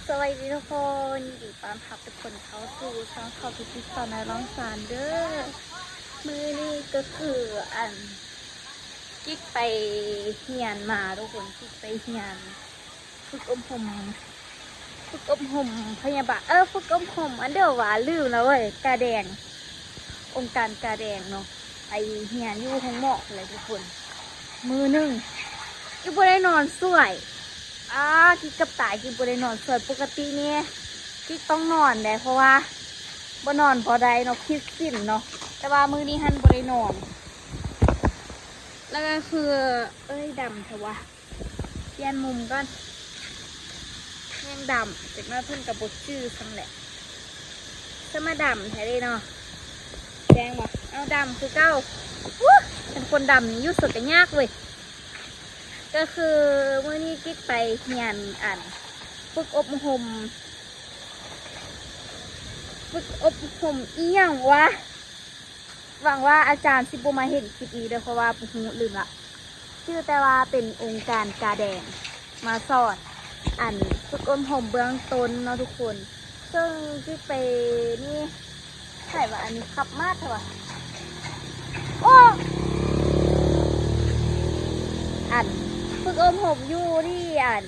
ສະບາຍດີທຸກຄົນ, ຍິນດີຕ້ອນຮັບທຸກຄົນເຂົ້າສູ່ຊ່ອງຂອງພິທິດສາວນ້ອຍລ້ອງຊານເດີ້. ມື້ນີ້ກໍຄື ອັນ ກິກໄປຮຽນມາທຸກຄົນ, ກິກໄປຮຽນຝຶກອົບຮົມ ຝຶກອົບຮົມພະຍາບານ ເອີ ຝຶກອົບຮົມ ອັນເດີວ່າ ລືມແລ້ວເວີຍ ກາແດງ ອົງການກາແດງເນາະ. ໄປຮຽນຢູ່ໂຮງໝໍພຸ້ນແຫຼະທຸກຄົນ. ມື້ໜຶ່ງ ກິກບໍ່ໄດ້ນອນສວຍ ອາ ກິກເກືອບຕາຍ ກິກບໍ່ໄດ້ນອນສວຍ. ປົກກະຕິນີ້ ກິກຕ້ອງນອນເດ້ ເພາະວ່າບໍ່ນອນບໍ່ໄດ້ເນາະ ຜິດສິນເນາະ. ແຕ່ວ່າມື້ນີ້ຫັ້ນບໍ່ໄດ້ນອນ ແລ້ວກໍຄື ເອີຍ ດຳແທ້ວະ. ປ່ຽນມຸມກ່ອນ ແຮງດຳ ຈັກໜ້ອຍເພິ່ນກໍບໍ່ຈື່ສ່ຳແຫຼະ. ສະມາດຳແທ້ເດ້ເນາະ. ແດງບໍ່? ເອົາ ດຳຄືເກົ່າ. ອູ້ ເປັນຄົນດຳນີ້ຢູ່ໃສກໍຍາກເວີຍ. ກໍຄືມື້ນີ້ກິກໄປຮຽນ ອັນ ຝຶກອົບຮົມ ຝຶກອົບຮົມອີ່ຫຍັງວະ? ຫວັງວ່າອາຈານຊິບໍ່ມາເຫັນຄລິບນີ້ເດີ້ ເພາະວ່າບໍ່ຮູ້ ລືມລະ. ຈື່ແຕ່ວ່າເປັນອົງການກາແດງມາສອນ ອັນ ຝຶກອົບຮົມເບື້ອງຕົ້ນເນາະທຸກຄົນ. ເຊິ່ງຊິໄປ ນີ້ ໃຜວະ ອັນນີ້ຂັບມາແທ້ວະ. ໂອ້ ອັນ ຝຶກອົບຮົມຢູ່ທີ່ ອັນ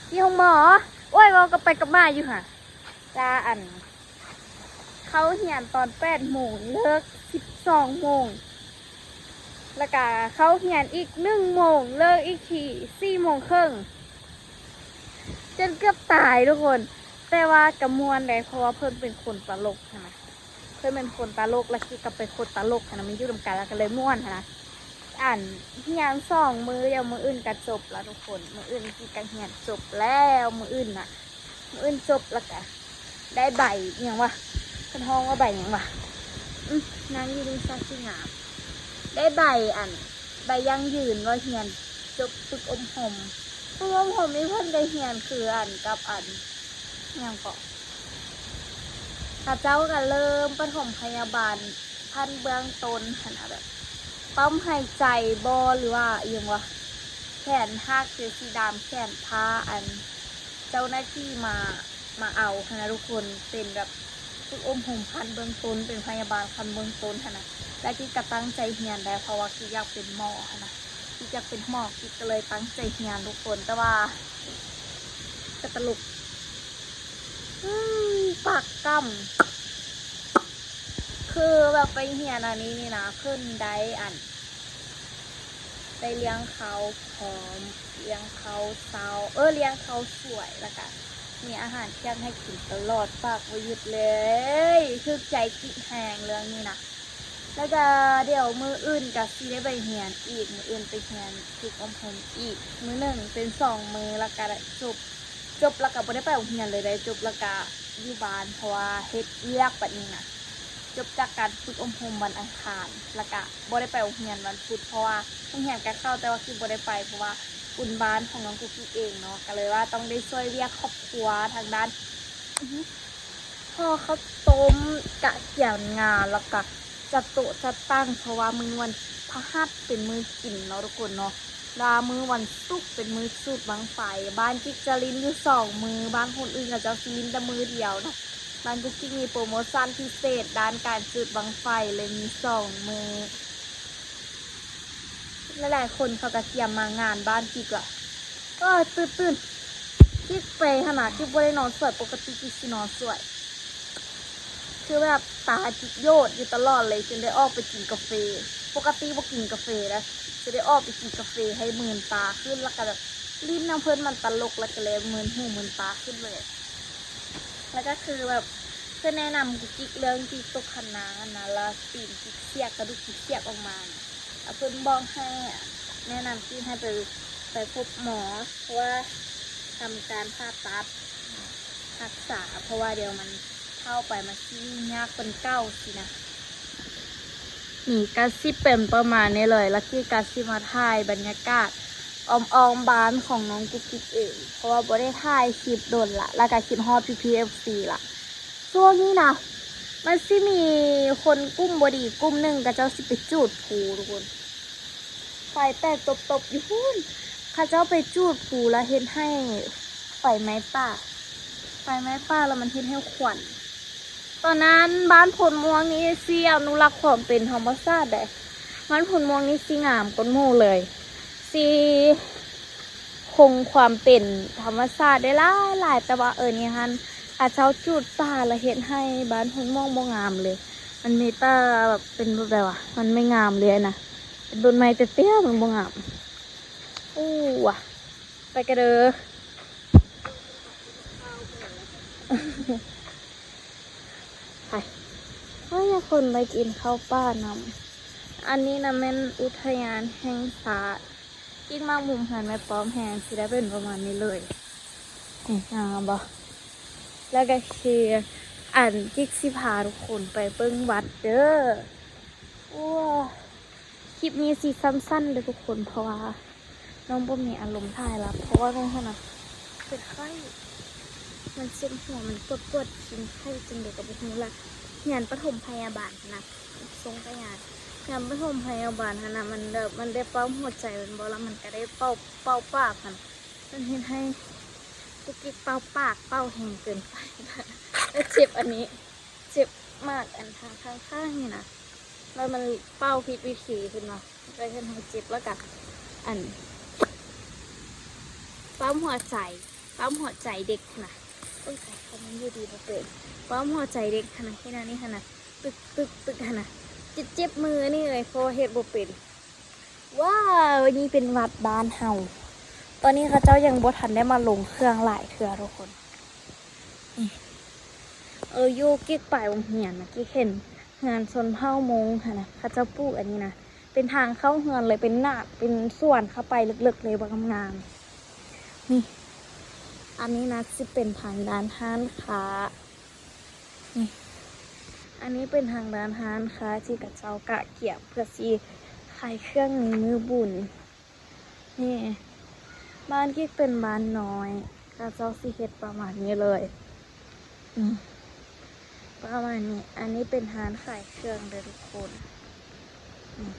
ທີ່ໂຮງໝໍ. ໂອ້ຍ ເວົ້າກັບໄປກັບມາຢູ່ຫະ ລະ ອັນ ເຂົ້າຮຽນຕອນແປດໂມງ ເລີກສິບສອງໂມງ ແລ້ວກະເຂົ້າຮຽນອີກໜຶ່ງໂມງ ເລີກອີກທີສີ່ໂມງເຄິ່ງ. ຈົນເກືອບຕາຍທຸກຄົນ. ແຕ່ວ່າກະມ່ວນເດ້ ເພາະວ່າເພິ່ນເປັນຄົນຕະຫຼົກຫັ້ນນະ ເພິ່ນເປັນຄົນຕະຫຼົກ ແລ້ວກິກກໍເປັນຄົນຕະຫຼົກຫັ້ນນະ ມັນຢູ່ນຳກັນແລ້ວກໍເລີຍມ່ວນຫັ້ນນະ. ອັນ ຮຽນສອງມື້ ດຽວມື້ອື່ນກໍຈົບລະທຸກຄົນ. ມື້ອື່ນກິກກໍຮຽນຈົບແລ້ວ ມື້ອື່ນນະ ມື້ອື່ນຈົບແລ້ວກະໄດ້ໃບອີ່ຫຍັງວະ ເພິ່ນຮ້ອງວ່າໃບຫຍັງວະ? ອືມ ນັ່ງຢູ່ນີ້ຊະຄືງາມ. ໄດ້ໃບ ອັນ ໃບຢັ້ງຢືນວ່າຮຽນຈົບຝຶກອົບຮົມ. ຝຶກອົບຮົມນີ້ເພິ່ນໄດ້ຮຽນຄື ອັນ ກັບ ອັນ ຫຍັງເກາະ ເຂົາເຈົ້າກໍເລີ່ມປະຖົມພະຍາບານຂັ້ນເບື້ອງຕົ້ນຫັ້ນນະ ແບບ ປ້ຳຫາຍໃຈບໍ ຫຼືວ່າອີ່ຫຍັງວະ ແຂນຫັກ ເສື້ອສີດຳ ແຂນຜ່າ ອັນ ເຈົ້າໜ້າທີ່ມາ ມາເອົາຫັ້ນນະທຸກຄົນ. ເປັນແບບຝຶກອົບຮົມຂັ້ນເບື້ອງຕົ້ນ ເປັນພະຍາບານຂັ້ນເບື້ອງຕົ້ນຫັ້ນນະ. ແລ້ວກິກກໍຕັ້ງໃຈຮຽນໄດ້ ເພາະວ່າກິກຢາກເປັນໝໍຫັ້ນນະ ກິກຢາກເປັນໝໍ ກິກກໍເລີຍຕັ້ງໃຈຮຽນທຸກຄົນ. ແຕ່ວ່າ ກໍຕະຫຼົກ ອືມ ປາກກຳ ຄືແບບໄປຮຽນອັນນີ້ນີ້ນະ ເພິ່ນໄດ້ ອັນ ໄດ້ລ້ຽງເຂົ້າພ້ອມ ລ້ຽງເຂົ້າເຊົ້າ ເອີ ລ້ຽງເຂົ້າສວຍ ແລ້ວກະມີອາຫານທ່ຽງໃຫ້ກິນຕະຫຼອດ ປາກບໍ່ຢຸດເລີຍ. ຖືກໃຈກິກແຮງເລື່ອງນີ້ນະ. ແລ້ວກະດຽວມື້ອື່ນກະຊິໄດ້ໄປຮຽນອີກ ມື້ອື່ນໄປຮຽນຝຶກອົບຮົມອີກມື້ໜຶ່ງ ເປັນສອງມື້ ແລ້ວກະຈົບ ຈົບແລ້ວກະບໍ່ໄດ້ໄປໂຮງຮຽນເລີຍເດ້. ຈົບແລ້ວກະຢູ່ບ້ານ ເພາະວ່າເຮັດວຽກບັດນີ້ນະ. ຈົບຈາກການຝຶກອົບຮົມວັນອັງຄານ ແລ້ວກະບໍ່ໄດ້ໄປໂຮງຮຽນວັນພຸດ ເພາະວ່າໂຮງຮຽນກະເຂົ້າ ແຕ່ວ່າຄືບໍ່ໄດ້ໄປ ເພາະວ່າບຸນບ້ານຂອງນ້ອງກຸກກິກເອງເນາະ ກະເລີຍວ່າຕ້ອງໄດ້ຊ່ວຍວຽກຄອບຄົວທາງດ້ານ ຫໍ່ເຂົ້າຕົ້ມ ກະກຽມງາ ແລ້ວກະຈັດໂຕະຈັດຕັ່ງ ເພາະວ່າມື້ວັນພະຫັດເປັນມື້ກິນເນາະທຸກຄົນເນາະ ລະມື້ວັນສຸກເປັນມື້ຈູດບັ້ງໄຟ. ບ້ານກິກຈະຫຼິ້ນຢູ່ສອງມື້ ບ້ານຄົນອື່ນເຂົາເຈົ້າຊິຫຼິ້ນແຕ່ມື້ດຽວເນາະ. ບ້ານກຸກກິກມີໂປຣໂມຊັນພິເສດດ້ານການຈູດບັ້ງໄຟເລີຍ ມີສອງມື້. ຫຼາຍໆຄົນເຂົາກະກຽມມາງານບ້ານກິກລະ. ເອີ ຕື່ນໆ ກິກໄປຫັ້ນນະ ກິກບໍ່ໄດ້ນອນສວຍ ປົກກະຕິກິກຊິນອນສວຍ ຄືແບບຕາຈິກໂຍດຢູ່ຕະຫຼອດເລີຍ ຈົນໄດ້ອອກໄປກິນກາເຟ. ປົກກະຕິບໍ່ກິນກາເຟນະ ຈະໄດ້ອອກໄປກິນກາເຟໃຫ້ມື່ນຕາຂຶ້ນ ແລ້ວກະແບບຫຼິ້ນນຳເພິ່ນ ມັນຕະຫຼົກ ແລ້ວກະເລີຍມື່ນຫູມື່ນຕາຂຶ້ນເລີຍ. ແລ້ວກະຄືແບບເພິ່ນແນະນຳກຸກກິກເລື່ອງທີ່ຕົກຄັນນາຫັ້ນນະ ລະຕີນກິກສຽກ ກະດູກກິກສຽກອອກມາ ແລ້ວເພິ່ນບອກໃຫ້ ແນະນຳກິກໃຫ້ໄປ ໄປພົບໝໍ ເພາະວ່າທຳການຜ່າຕັດ ຮັກສາ ເພາະວ່າດຽວມັນເຖົ້າໄປ ມັນຊິຍາກກວ່າເກົ່າຊີ້ນະ. ນີ້ກະຊິເປັນປະມານນີ້ເລີຍ ລະກິກະຊິມາຖ່າຍບັນຍາກາດອ້ອມໆບ້ານຂອງນ້ອງກຸກກິກເອງ ເພາະວ່າບໍ່ໄດ້ຖ່າຍຄລິບດົນລະ ລະກະຄິດຮອດພີ່ໆເອັຟຊີລະ. ຊ່ວງນີ້ນະ ມັນຊິມີຄົນກຸ່ມບໍ່ດີກຸ່ມໜຶ່ງ ເຂົາເຈົ້າຊິໄປຈູດພູທຸກຄົນ ໄຟແຕກຕົບໆຢູ່ພຸ້ນ. ເຂົາເຈົ້າໄປຈູດພູລະເຮັດໃຫ້ໄຟໄໝ້ປ່າ ໄຟໄໝ້ປ່າແລ້ວມັນເຮັດໃຫ້ຄວັນ. ຕອນນັ້ນບ້ານໂພນມ່ວງນີ້ຊິອະນຸລັກຄວາມເປັນທຳມະຊາດເດ້. ບ້ານໂພນມ່ວງນີ້ຊິງາມກວ່າໝູ່ເລີຍ. ຊິຄົງຄວາມເປັນທຳມະຊາດໄດ້ຫຼາຍໆ ແຕ່ວ່າ ເອີ ນີ້ຫັ້ນ ເຂົາເຈົ້າຈູດປ່າແລ້ວເຮັດໃຫ້ບ້ານໂພນມ່ວງບໍ່ງາມເລີຍ. ມັນມີແຕ່ແບບເປັນແບບໃດວະ ມັນໄມ່ງາມເລີຍນະ. ເປັນຕົ້ນໄມ້ເຕ້ຍໆ ມັນບໍ່ງາມ. ອູ້ ໄປກັນເດີ. ໄປ ເຮົາຢາກຄົນໄປກິນເຂົ້າປ່ານຳ. ອັນນີ້ນະແມ່ນອຸທະຍານແຫ່ງຊາດ. ກິກມາມຸມເຮືອນແມ່ປ້ອມແຮງ ຊິໄດ້ເປັນປະມານນີ້ເລີຍ. ນີ້ ງາມບໍ່? ແລ້ວກໍຄື ອັນ ກິກຊິພາທຸກຄົນໄປເບິ່ງວັດເດີ. ໂອ້ ຄລິບນີ້ຊິສັ້ນໆເດີທຸກຄົນ ເພາະວ່ານ້ອງບໍ່ມີອາລົມຖ່າຍລະ ເພາະວ່ານ້ອງຫັ້ນນະເປັນໄຂ້ ມັນເຈັບຫົວ ມັນປວດໆ ເປັນໄຂ້ຈັ່ງໃດກໍບໍ່ຮູ້ລະ. ຮຽນປະຖົມພະຍາບານຫັ້ນນະ ສົ່ງໄປຮຽນ ຮຽນປະຖົມພະຍາບານຫັ້ນນະ ມັນແບບ ມັນໄດ້ປ້ຳຫົວໃຈແມ່ນບໍ່ ລະມັນກໍໄດ້ເປົ່າ ເປົ່າປາກຫັ້ນ ມັນເຮັດໃຫ້ກຸກກິກເປົ່າປາກ ເປົ່າແຮງເກີນໄປ ແລ້ວເຈັບອັນນີ້ ເຈັບໝາກອັນທາງຂ້າງນີ້ນະ ແລ້ວມັນເປົ່າຜິດວິທີເພິ່ນວ່າ ກໍເຮັດໃຫ້ເຈັບ ແລ້ວກະ ອັນ ປ້ຳຫົວໃຈ ປ້ຳຫົວໃຈເດັກຫັ້ນນະ. ໂອ້ຍ ຕາຍ ຄຳມັນຢູ່ດີບໍ່ເປັນ ປ້ຳຫົວໃຈເດັກຫັ້ນນະ ເຮັດອັນນີ້ຫັ້ນນະ ຕຶກໆໆຫັ້ນນະ ເຈັບໆມືອັນນີ້ເລີຍ ເພາະວ່າເຮັດບໍ່ເປັນ. ວ້າວ ນີ້ເປັນວັດບ້ານເຮົາ. ຕອນນີ້ເຂົາເຈົ້າຍັງບໍ່ທັນໄດ້ມາລົງເຄື່ອງຫຼາຍເທື່ອທຸກຄົນ. ນີ້ ເອີ ຢູ່ກິກປາຍໂຮງຮຽນນະ ກິກເຫັນເຮືອນຊົນເຜົ່າມົ້ງຫັ້ນນະ ເຂົາເຈົ້າປູກອັນນີ້ນະ ເປັນທາງເຂົ້າເຮືອນເລີຍ ເປັນໜ້າ ເປັນສວນເຂົ້າໄປເລິກໆເລີຍ ບັກງາມໆ. ນີ້ ອັນນີ້ນະຊິເປັນທາງດ້ານຮ້ານຄ້າ. ນີ້ ອັນນີ້ເປັນທາງດ້ານຮ້ານຄ້າທີ່ເຂົາເຈົ້າກະກຽມເພື່ອຊິຂາຍເຄື່ອງໃນມື້ບຸນ. ນີ້ ບ້ານກິກເປັນບ້ານນ້ອຍ ເຂົາເຈົ້າຊິເຮັດປະມານນີ້ເລີຍ. ນີ້ ປະມານນີ້ ອັນນີ້ເປັນຮ້ານຂາຍເຄື່ອງເດີທຸກຄົນ. ນີ້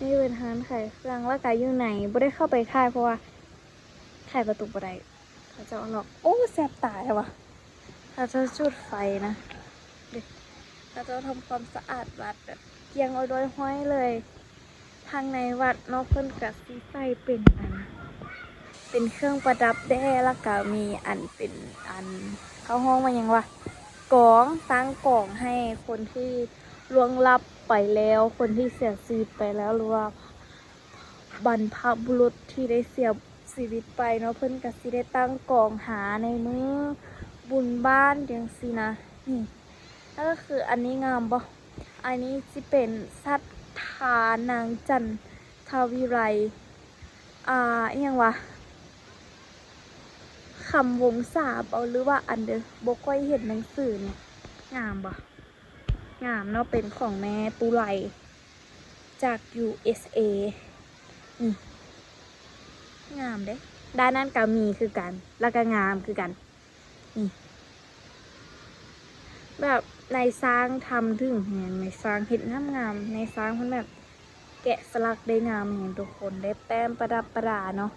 ນີ້ເປັນຮ້ານຂາຍເຄື່ອງ ແລ້ວກະຢູ່ໃນ ບໍ່ໄດ້ເຂົ້າໄປຖ່າຍ ເພາະວ່າຖ່າຍປະຕູບໍ່ໄດ້ ເຂົາເຈົ້າລັອກ. ໂອ້ ແສບຕາແທ້ວະ. ເຂົາເຈົ້າຈູດໄຟນະ ເດ້ ເຂົາເຈົ້າທຳຄວາມສະອາດວັດແບບກ້ຽງເອົາດ້ວຍຫ້ອຍເລີຍ. ທາງໃນວັດເນາະ ເພິ່ນກະຊິໃສ່ເປັນອັນ ເປັນເຄື່ອງປະດັບແດ່ ແລ້ວກະມີອັນເປັນອັນ ເຂົາຮ້ອງວ່າຫຍັງວະ ກອງ ຕັ້ງກອງໃຫ້ຄົນທີ່ລ່ວງລັບໄປແລ້ວ ຄົນທີ່ເສຍຊີວິດໄປແລ້ວ ຫຼືວ່າບັນພະບຸລຸດທີ່ໄດ້ເສຍ ຊີວິດໄປເນາະ ເພິ່ນກະຊິໄດ້ຕັ້ງກອງຫາໃນມື້ບຸນບ້ານຈັ່ງຊີ້ນະ. ນີ້ ແລ້ວກໍຄືອັນນີ້ງາມບໍ່? ອັນນີ້ຊິເປັນສັດທານາງຈັນທະວິໄລ ອ່າ ອີ່ຫຍັງວະ ຄຳວົງສາບໍ ຫຼືວ່າອັນເດີ ບໍ່ຄ່ອຍເຫັນໜັງສືນີ້. ງາມບໍ່? ງາມເນາະ ເປັນຂອງແມ່ຕູ້ໄລຈາກ ຢູເອສເອ. ນີ້ ງາມເດ້ ດ້ານນັ້ນກະມີຄືກັນ ແລ້ວກະງາມຄືກັນ. ນີ້ ແບບນາຍຊ່າງທຳເຖິງແຮງ ນາຍຊ່າງເຮັດງາມໆ ນາຍຊ່າງເພິ່ນແບບແກະສະຫຼັກໄດ້ງາມແຮງທຸກຄົນ ໄດ້ແຕ້ມປະດັບປະດາເນາະ.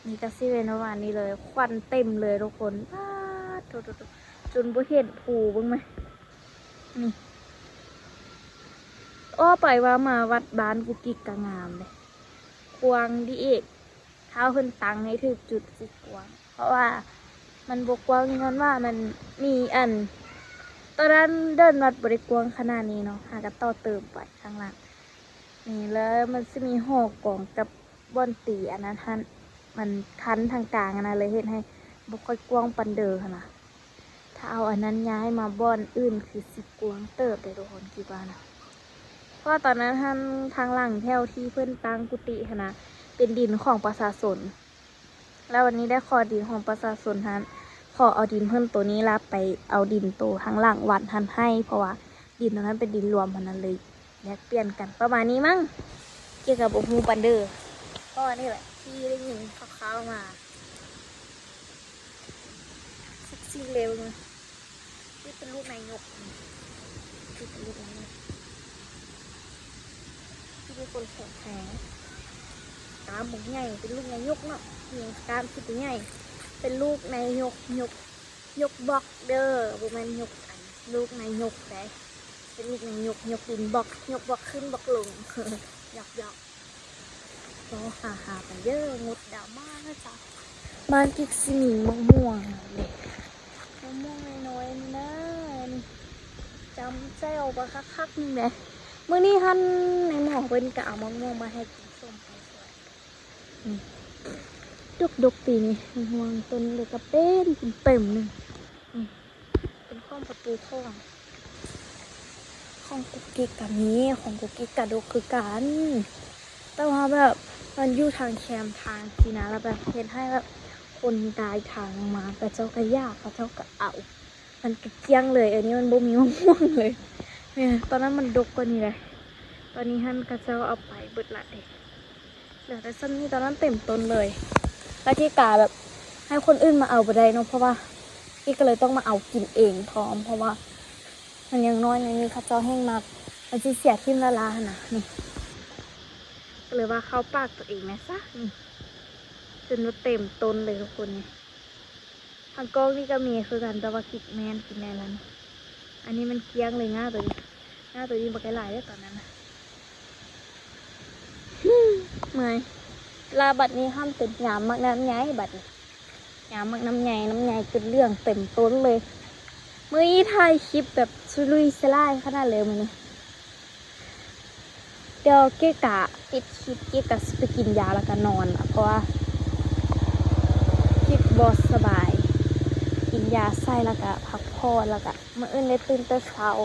ນີ້ກະຊິເປັນປະມານນີ້ເລີຍ ຄວັນເຕັມເລີຍທຸກຄົນ. ປາດໂທ້ໆໆ ຈົນບໍ່ເຫັນພູເບິ່ງແມ. ນີ້ ເວົ້າໄປເວົ້າມາວັດບ້ານກຸກກິກກະງາມເດ້ ກວ້າງດີອີກ. ຖ້າເພິ່ນຕັ້ງໃຫ້ຖືກຈຸດຊິກວ້າງ ເພາະວ່າມັນບໍ່ກວ້າງຍ້ອນວ່າມັນມີອັນ ຕອນນັ້ນເດີ່ນວັດບໍ່ໄດ້ກວ້າງຂະໜາດນີ້ເນາະ ຫາກະຕໍ່ເຕີມໄປຂ້າງຫຼັງ. ນີ້ ແລ້ວມັນຊິມີຫໍກອງກັບ ບ່ອນຕີອັນນັ້ນຫັ້ນ ມັນຄັນທາງກາງຫັ້ນນະ ເລີຍເຮັດໃຫ້ບໍ່ຄ່ອຍກວ້າງປານເດີຫັ້ນນະ. ຖ້າເອົາອັນນັ້ນຍ້າຍມາບ່ອນອື່ນຄືຊິກວ້າງເຕີບເດ້ທຸກຄົນ ຄິດວ່ານະ. ເພາະວ່າຕອນນັ້ນຫັ້ນ ທາງຫຼັງແຖວທີ່ເພິ່ນຕັ້ງກຸຕິຫັ້ນນະ ເປັນດິນຂອງປະຊາຊົນ ແລ້ວວັນນີ້ໄດ້ຂໍດິນຂອງປະຊາຊົນຫັ້ນ ຂໍເອົາດິນເພິ່ນໂຕນີ້ລະໄປເອົາດິນໂຕທາງຫຼັງວັດຫັ້ນໃຫ້ ເພາະວ່າດິນໂຕນັ້ນເປັນດິນລວມຫັ້ນນະ ເລີຍ ແລກປ່ຽນກັນປະມານນີ້ມັ້ງ ເກກະບໍ່ຮູ້ປານເດີ. ກໍນີ້ແຫຼະທີ່ໄດ້ຍິນຂ່າວໆມາ ເຊັກຊີເລວເນາະ. ນີ້ເປັນລູກນາຍົກ ນີ້ເປັນລູກນາຍົກ ທີ່ເປັນຄົນແຂງແຂງ ກາມບັກໃຫຍ່ ເປັນລູກນາຍົກເນາະ ມີກາມຊິໃຫຍ່ ເປັນລູກນາຍົກ ຍົກ ຍົກບລັອກເດີ ບໍ່ແມ່ນຍົກອັນ ລູກນາຍົກໃດ ເປັນລູກນາຍົກ ຍົກດິນບລັອກ ຍົກບລັອກຂຶ້ນບລັອກລົງ ຫຍອກໆ ກໍຫາໆ ໄປເດີ ງົດດຣາມານະເຈົ້າ. ບ້ານກິກຊິມີມະມ່ວງເດ້ ມະມ່ວງນ້ອຍໆ ນີ້ນະ ນີ້ ຈ້ຳແຈ່ວບັກຄັກໆ ໜຶ່ງເດ້. ມື້ນີ້ຫັ້ນ ໃນໝໍເພິ່ນກໍເອົາມະມ່ວງມາໃຫ້ກິນ ສົ້ມໄປສວນ ອືມ ດົກໆ ປີນີ້ ມະມ່ວງຕົ້ນເລັກກໍເປັນເຕັມໜຶ່ງ ອືມ ເປັນຂອງປະຕູຂອງ ຂອງກຸກກິກກໍມີ ຂອງກຸກກິກກໍດົກຄືກັນ ແຕ່ວ່າແບບມັນຢູ່ທາງແຄມທາງຊີ້ນະ ແລ້ວແບບເຮັດໃຫ້ແບບຄົນຕາຍທາງມາ ເຂົາເຈົ້າກໍຢາກ ເຂົາເຈົ້າກໍເອົາ ມັນກໍກ້ຽງເລີຍ ອັນນີ້ມັນບໍ່ມີມະມ່ວງເລີຍ ແມ່ນ ຕອນນັ້ນມັນດົກກວ່ານີ້ເດ້ ຕອນນີ້ຫັ້ນເຂົາເຈົ້າເອົາໄປເບິດລະເດ້ ເຫຼືອແຕ່ສ່ຳນີ້ ຕອນນັ້ນເຕັມຕົ້ນເລີຍ ແລ້ວກິກກະແບບໃຫ້ຄົນອື່ນມາເອົາບໍ່ໄດ້ເນາະ ເພາະວ່າກິກກະເລີຍຕ້ອງມາເອົາກິນເອງພ້ອມ ເພາະວ່າມັນຍັງນ້ອຍ ແນວນີ້ເຂົາເຈົ້າແຮ່ງມັກ ມັນຊິເສຍຖິ້ມລ້າໆ ຫັ້ນນະ ນີ້ ກໍເລີຍວ່າເຂົ້າປາກຕົວເອງແດ່ຊະ ນີ້ ຈົນວ່າເຕັມຕົ້ນເລີຍທຸກຄົນ ນີ້ ທາງກ້ອງນີ້ກໍມີຄືກັນ ແຕ່ວ່າກິກແມ່ນກິນແນ່ນັ້ນ ອັນນີ້ມັນກ້ຽງເລີຍ ງ່າໂຕນີ້ ງ່າໂຕນີ້ບັກຫຼາຍເດ້ຕອນນັ້ນນະ ເມື່ອຍ ລະບັດນີ້ຫັ້ນເປັນຍາມໝາກນ້ຳໃຫຍ່ ບັດນີ້ຍາມໝາກນ້ຳໃຫຍ່ ນ້ຳໃຫຍ່ຈົນເຫຼືອງເຕັມຕົ້ນເລີຍ ມື້ນີ້ຖ່າຍຄລິບແບບສຸລຸຍສະຫຼາຍຂະໜາດເລີຍມື້ນີ້. ດຽວເກະກະປິດຄລິບ ເກະກະຊິໄປກິນຢາແລ້ວກະນອນລະ ເພາະວ່າຄິດບໍ່ສະບາຍ ກິນຢາໃສ່ແລ້ວກະພັກຜ່ອນ ແລ້ວກະມື້ອື່ນໄດ້ຕື່ນແຕ່ເຊົ້າ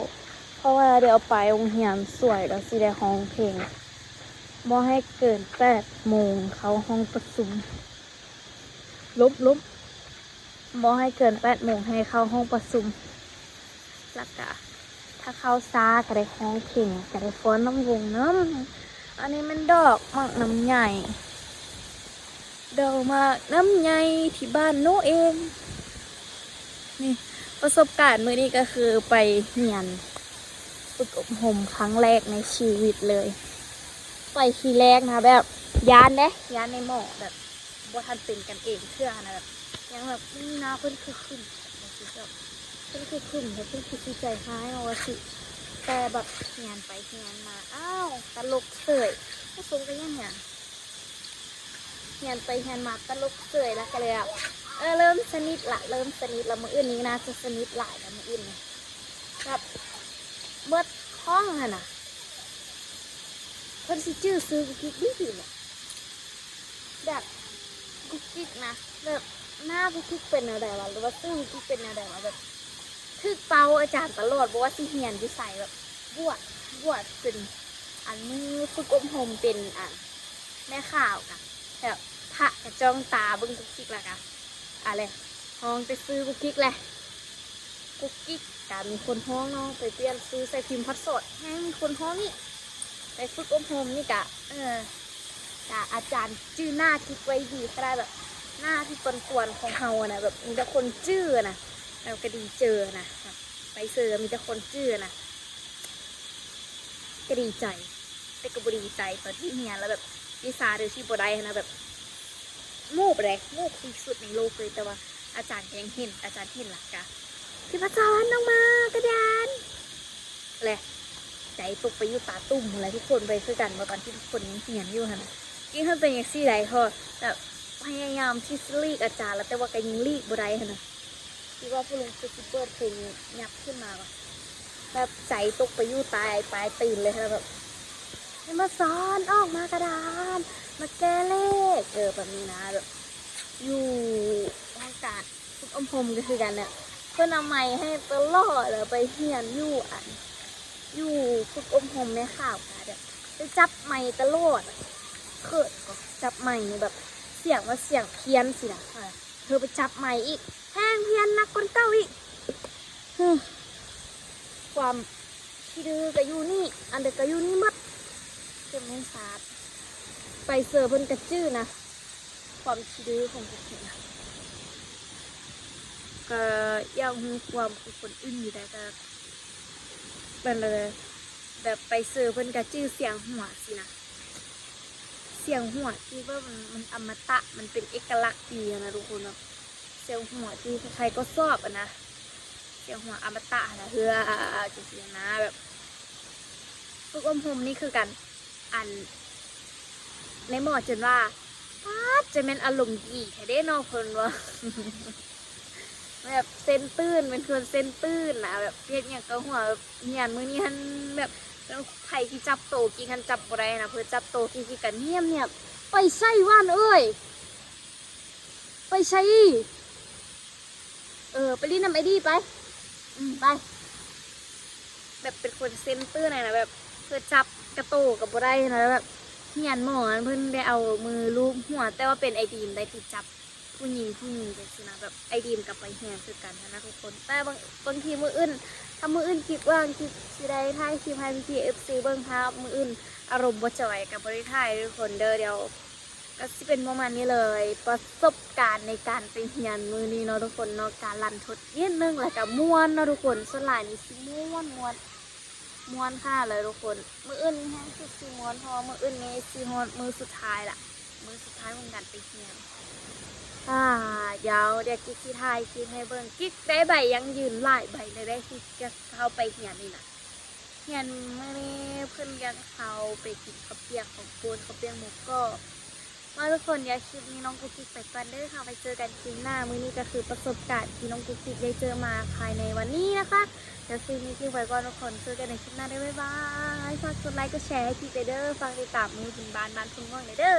ເພາະວ່າດຽວໄປໂຮງຮຽນສວຍ ແລ້ວຊິໄດ້ຮ້ອງເພງ ບໍ່ໃຫ້ເກີນແປດໂມງເຂົ້າຫ້ອງປະຊຸມ ລົບໆ ບໍ່ໃຫ້ເກີນແປດໂມງໃຫ້ເຂົ້າຫ້ອງປະຊຸມ ແລ້ວກະຖ້າເຂົ້າຊ້າກະໄດ້ຮ້ອງເພງ ກະໄດ້ຟ້ອນນຳວົງນຳ. ອັນນີ້ແມ່ນດອກໝາກນ້ຳໃຫຍ່ ດອກໝາກນ້ຳໃຫຍ່ທີ່ບ້ານໜູເອງ. ນີ້ປະສົບການມື້ນີ້ກະຄືໄປຮຽນຝຶກອົບຮົມຄັ້ງແລກໃນຊີວິດເລີຍ. ໄປທີແລກນະແບບຢ້ານເດ້ ຢ້ານໃນໝໍ ແບບ ບໍ່ທັນເປັນກັນເອງເທື່ອຫັ້ນນະ ແບບ ຍັງແບບ ໜ້າເພິ່ນຄຶມໆ ແບບ ເພິ່ນຄຶມໆ ແບບ ເພິ່ນຄືຊິໃຈຮ້າຍເນາະວ່າຊິ ແຕ່ແບບຮຽນໄປຮຽນມາ ອ້າວ ຕະຫຼົກເສີຍ ບໍ່ສົມກັບຫຍັງຫຍັງ ຮຽນໄປຮຽນມາຕະຫຼົກເສີຍ ແລ້ວກະເລີຍ ເອີ ເລີ່ມສະໜິດລະ ເລີ່ມສະໜິດລະ ມື້ອື່ນນີ້ໜ້າຈະສະໜິດຫຼາຍລະ ມື້ອື່ນນີ້ ແບບ ເບິດຫ້ອງຫັ້ນນະ ເພິ່ນຊິຈື່ຊື່ກຸກກິກດີໆ ແບບ ກຸກກິກນະ ແບບ ໜ້າກຸກກິກເປັນແນວໃດວະ ຫຼືວ່າຊື່ກຸກກິກເປັນແນວໃດວະ ແບບ ຖືກເປົ້າອາຈານຕະຫຼອດ ບໍ່ວ່າຊິຮຽນຢູ່ໃສ ແບບ ບວດ ບວດເປັນ ອັນ ມື້ຝຶກອົບຮົມເປັນ ອັນ ແມ່ຂາວກະ ແບບ ພະກະຈ້ອງຕາເບິ່ງກຸກກິກ ແລ້ວກະ ອາ ແລະ ຮ້ອງແຕ່ຊື່ກຸກກິກແຫຼະ ກຸກກິກ ກະມີຄົນຮ້ອງເນາະ ໄປປ່ຽນຊື່ໃສ່ພິມພັດສອນ ແຮ່ງມີຄົນຮ້ອງອີກ ໄປຝຶກອົບຮົມນີ້ກະ ເອີ ກະອາຈານຈື່ໜ້າກິກໄວ້ດີຂະໜາດ ແບບ ໜ້າທີ່ກວນໆຂອງເຮົາຫັ້ນນະ ແບບ ມີແຕ່ຄົນຈື່ນະ ແລ້ວກະດີເຈີນະ ແບບ ໄປເຊີມີແຕ່ຄົນຈື່ນະ ກະດີໃຈ ແຕ່ກະບໍ່ດີໃຈຕອນທີ່ຮຽນແລ້ວແບບ ວິຊາໂດຍທີ່ບໍ່ໄດ້ຫັ້ນນະ ແບບ ມູບເດ້ ມູບທີ່ສຸດໃນໂລກເລີຍ ແຕ່ວ່າອາຈານກະຍັງເຫັນ ອາຈານເຫັນລະກະ ພິມພັດສອນອອກມາກະດານ ແລະ ໃຈຕົກໄປຢູ່ຕາຕຸ່ມພຸ້ນແຫຼະ ທຸກຄົນເປັນຄືກັນບໍ່ ຕອນທີ່ທຸກຄົນຍັງຮຽນຢູ່ຫັ້ນນະ ກິກຫັ້ນເປັນຈັ່ງຊີ້ໃດ໋ ເພາະແບບ ພະຍາຍາມທີ່ຊິຫຼີກອາຈານລະ ແຕ່ວ່າກະຍັງຫຼີກບໍ່ໄດ້ຫັ້ນນະ ຄິດວ່າພໍ່ລຸງຄືຊິເປີດເພງຫຍັບຂຶ້ນມາ ແບບໃຈຕົກໄປຢູ່ໃຕ້ປາຍຕີນເລີຍ ແລ້ວແບບ ໃຫ້ມາສອນອອກມາກະດານ ມາແກ້ເລກ ເອີ ແບບນີ້ນະ ແບບຢູ່ຫ້ອງການຝຶກອົບຮົມກະຄືກັນນະ ເພິ່ນເອົາໄມໃຫ້ຕະຫຼອດ ແລ້ວໄປຮຽນຢູ່ອັນ ຢູ່ຝຶກອົບຮົມແມ່ຂາວກະແບບໄປຈັບໄມຕະຫຼອດ ເຂີນກໍຈັບໄມແບບ ສຽງວ່າສຽງພຽນຊີ້ນະ ເອີ ເທີໄປຈັບໄມອີກ ແຮ່ງພຽນໜັກກວ່າເກົ່າອີກ ຄວາມຂີ້ດື້ກະຢູ່ນີ້ ອັນໃດກະຢູ່ນີ້ໝົດ ເຈັບແມ່ນຊາດ ໄປເຊີເພິ່ນກະຈື່ນະ ຄວາມຂີ້ດື້ຂອງພວກນີ້ນະ ກະຢາກຮູ້ຄວາມຂອງຄົນອື່ນຢູ່ໃດ໋ ກະ ແບບ ແບບໄປເຊີເພິ່ນກະຈື່ສຽງຫົວຊີ້ນະ ສຽງຫົວທີ່ແບບມັນ ມັນອະມະຕະ ມັນເປັນເອກະລັກດີຫັ້ນນະທຸກຄົນ ແບບ ສຽງຫົວທີ່ໃຜໆກໍຊອບຫັ້ນນະ ສຽງຫົວອະມະຕະຫັ້ນນະ ເຮືອ ຈັ່ງຊີ້ນະ ແບບ ຝຶກອົບຮົມນີ້ຄືກັນ ອັນ ໃນໝໍຈົນວ່າ ປາດ ຈະແມ່ນອາລົມດີແທ້ເດ້ເນາະ ເພິ່ນວ່າ ແບບເຊັນຕື້ນ ເປັນຄົນເຊັນຕື້ນນະ ແບບເຮັດຫຍັງກໍຫົວ ແບບຮຽນມື້ນີ້ຫັ້ນ ແບບໃຜຊິຈັບໂຕກິກຫັ້ນຈັບບໍ່ໄດ້ນະ ເພິ່ນຈັບໂຕກິກ ກິກກໍນຽບໆ ໄປໃສຫວານເອີຍ ໄປໃສ? ເອີ ໄປຫຼິ້ນນຳອ້າຍດີໄປ ອືມ ໄປ ແບບເປັນຄົນເຊັນຕື້ນນະ ແບບເພິ່ນຈັບກະໂຕກໍບໍ່ໄດ້ນະ ແບບຮຽນໝໍຫັ້ນ ເພິ່ນໄດ້ເອົາມືລູບຫົວ ແຕ່ວ່າເປັນອ້າຍດີມໄດ້ທີ່ຈັບຜູ້ຍິງ ຜູ້ຍິງຈັ່ງຊີ້ນະ ແບບອ້າຍດີມກໍໄປຮຽນຄືກັນຫັ້ນນະທຸກຄົນ ແຕ່ບາງ ບາງທີມື້ອື່ນ ຖ້າມື້ອື່ນຄິດວ່າງ ຄິດຊິໄດ້ຖ່າຍຄລິບໃຫ້ພີ່ໆ ເອັຟຊີ ເບິ່ງ ຖ້າມື້ອື່ນອາລົມບໍ່ຈອຍກໍບໍ່ໄດ້ຖ່າຍເດີທຸກຄົນເດີ ດຽວ ກໍຊິເປັນປະມານນີ້ເລີຍ ປະສົບການໃນການໄປຮຽນມື້ນີ້ເນາະທຸກຄົນເນາະ ການລັນທົດນິດໜຶ່ງ ແລ້ວກໍມ່ວນເນາະທຸກຄົນ ສ່ວນຫຼາຍນີ້ຊິມ່ວນ ມ່ວນ ມ່ວນຂະໜາດເລີຍທຸກຄົນ ມື້ອື່ນນີ້ແຮງສຸດຊິມ່ວນ ເພາະວ່າມື້ອື່ນນີ້ຊິຮອດມື້ສຸດທ້າຍລະ ມື້ສຸດທ້າຍຂອງການໄປຮຽນ ອາ ດຽວ ດຽວກິກຊິຖ່າຍຄລິບໃຫ້ເບິ່ງ ກິກໄດ້ໃບຢັ້ງຢືນຫຼາຍໃບເລີຍເດ້ ທີ່ຈະເຂົ້າໄປຮຽນນີ້ນະ. ຮຽນມື້ນີ້ເພິ່ນຍັງເຂົ້າໄປກິນເຂົ້າປຽກເຂົ້າປຸ້ນ ເຂົ້າປຽກໝູກອບ ມາທຸກຄົນ ດຽວຄລິບນີ້ນ້ອງກຸກກິກໄປກ່ອນເດີ ເຮົາໄປເຈີກັນຄລິບໜ້າ ມື້ນີ້ກໍຄືປະສົບການທີ່ນ້ອງກຸກກິກໄດ້ເຈີມາພາຍໃນວັນນີ້ນະຄະ ດຽວຄລິບນີ້ກິກໄປກ່ອນທຸກຄົນ ເຈີກັນໃນຄລິບໜ້າເດີ ບາຍບາຍ ຝາກກົດໄລກົດແຊໃຫ້ກິກເດີ ຝາກຕິດຕາມມືພື້ນບ້ານ ບ້ານໂພນມ່ວງເດີ.